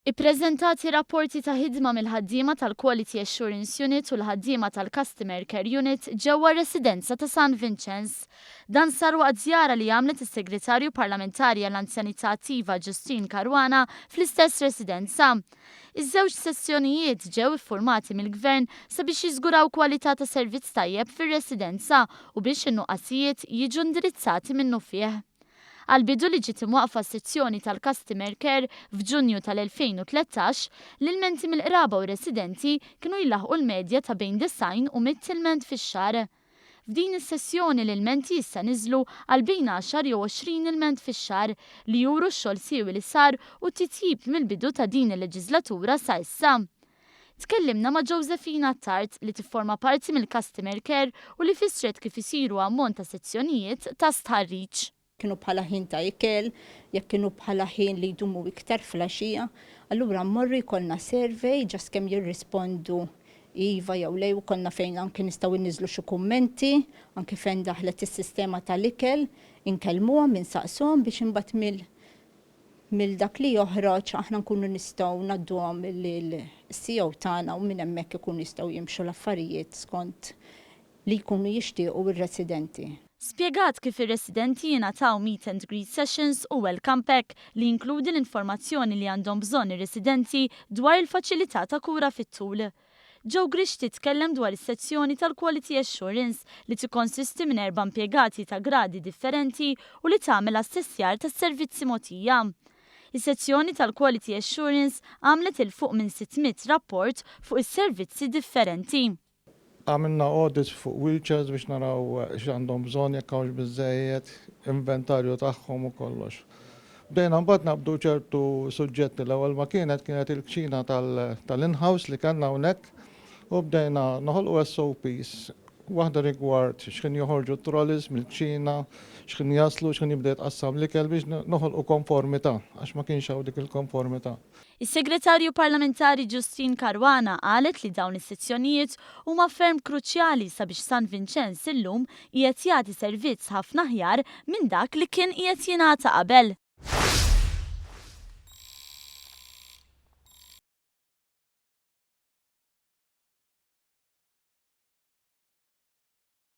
Ippreżentati rapporti ta' ħidma mill-ħaddiema tal-Quality Assurance Unit u l-ħaddiema tal-Customer Care Unit ġewwa r-residenza ta' San Vinċenz. Dan sar waqt żjara li għamlet is-Segretarju Parlamentari għall-Anzjanità Attiva Justyne Caruana fl-istess residenza. Iż-żewġ sezzjonijiet ġew iffurmati mill-Gvern sabiex jiżguraw kwalità ta' servizz tajjeb fir-residenza u biex in-nuqqasijiet jiġu indirizzati minnufih. Għall-bidu li ġiet imwaqqfa s-sezzjoni tal-Customer Care f'Ġunju tal-2013, l-ilmenti mill-qraba u residenti kienu jlaħqu l-medja ta' bejn 90 u 100 ilment fix-xahar. F'din is-sessjoni l-ilmenti issa niżlu għal bejn 10 jew 20 ilment fix-xahar, li juru x-xogħol siewi li sar u t-titjib mill-bidu ta' din il-leġislatura sa issa. Tkellimna ma' Josephine Attard li tifforma parti mill-Customer Care u li fissret kif isiru ammont ta' sezzjonijiet ta' stħarriġ. Kienu bħala ħin ta' ikel, jekk kienu bħala ħin li jdumu iktar filgħaxija, allura mmorru jkollna survey just kemm jirrispondu iva jew le, u konna fejn anki nistgħu nniżlu xi kummenti, anki fejn daħlet is-sistema tal-ikel, inkellmuhom, insaqsuhom biex imbagħad mill dak li joħroġ aħna nkunu nistgħu ngħadduhom lill-CEO tagħna u minn hemmhekk ikunu jistgħu jimxu l-affarijiet skont li jkunu jixtiequ ir-residenti. Spjegat kif ir-residenti jingħataw meet and greet sessions u welcome pack li jinkludi l-informazzjoni li għandhom bżonn ir-residenti dwar il-faċilità ta' kura fit-tul. Joe Grixti tkellem dwar is-sezzjoni tal-Quality Assurance li tikkonsisti minn erba' impjegati ta' gradi differenti u li tagħmel assessjar tas-servizzi mogħtija. Is-sezzjoni tal-Quality Assurance għamlet 'il fuq minn 600 rapport fuq is-servizzi differenti. Għamilna audits fuq wheelchairs biex naraw x'għandhom bżonn, jekk hawnx biżejjed, inventarju tagħhom u kollox. Bdejna mbagħad naqbdu ċertu suġġetti. L-ewwel ma kienet il-kċina tal-in-house li kellna hawnhekk u bdejna noħolqu SOPs. Waħda rigward x'kien joħorġu trolleys mill-kċina, x'kien jaslu, x'kien jibda jitqassam l-ikel biex noħolqu konformità, għax ma kienx hawn dik il-konformità. Is-Segretarju Parlamentari Justyne Caruana qalet li dawn is-sezzjonijiet huma ferm kruċjali sabiex San Vinċenz illum qiegħed jagħti servizz ħafna aħjar minn dak li kien qiegħed jingħata qabel.